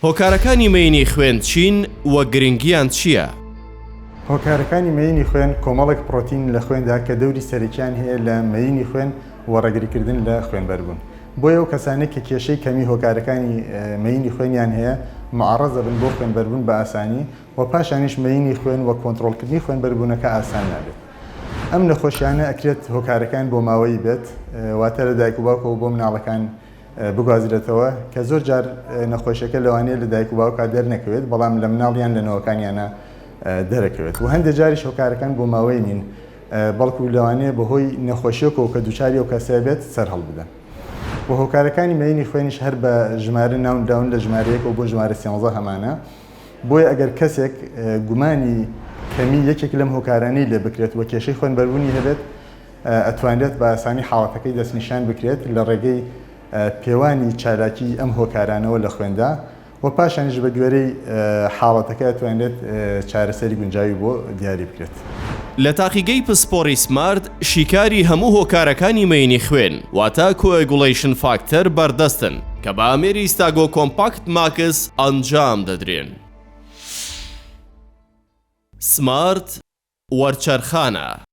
هۆکارەکانی مەیینی خوێن چین و گرنگیان چییە؟ هۆکارەکانی مەیینی خوێن کۆمەڵێک پڕۆتین لە خوێندا کە دەوری سەرەکیان هەیە لە مەیینی خوێن و ڕێگریکردن لە خوێنبەربوون. بۆیە ئەو کەسانەی کە کێشەی کەمی هۆکارەکانی مەیینی خوێنیان هەیە معەڕەز دەبن بۆ خوێنبەربوون بە ئاسانی و پاشانیش مەیینی خوێن و کۆنتڕۆڵکردنی خوێنبەربوونەکە ئاسان نابێت. ئەم نەخۆشیانە ئەکرێت هۆکارەکان بۆماوەیی بێت واتە لە دایک و باوکەوە بۆ مناڵەکان بگوازرێتەوە کە زۆر جار نەخۆشیەکە لەوانەیە لە دایک و باوکا دەرنەکەوێت بەڵام لە مناڵ یان لە نەوەکانیانە دەرەکەوێت و هەندێک جاریش هۆکارەکان بۆ ماوەی نین بەڵکو لەوانەیە بەهۆی نەخۆشیەکەوە کە دووچاری ئەو کەسە بێت سەر هەڵبدەن و هۆکارەکانی مەینی خوێنیش هەر بە ژمارە ناونراون لە ژمارەیەکەوە بۆ ژمارە سێنزە هەمانە بۆیە ئەگەر کەسێک گومانی کەمی یەکێک لەم هۆکارانەی لێ بکرێت و کێشەی خوێنبەربوونی هەبێت ئەتوانرێت بە ئاسانی حاڵەتەکەی دەستنیشان بکرێت لە ڕێگەی پێوانی چالاکی ئەم هۆکارانەوە لە خوێندا و پاشانیش بە گوێرەی حاڵەتەکە ئەتوانرێت چارەسەری گونجاوی بۆ دیاری بکرێت. لە تاقیگەی پسپۆڕی سمارت شیکاری هەموو هۆکارەکانی مەینی خوێن واتە coagulation factor بەردەستن کە بە ئامێری ستاگۆ کۆمپاکت ماکس ئەنجام دەدرێن. سمارت وەرچەرخانە.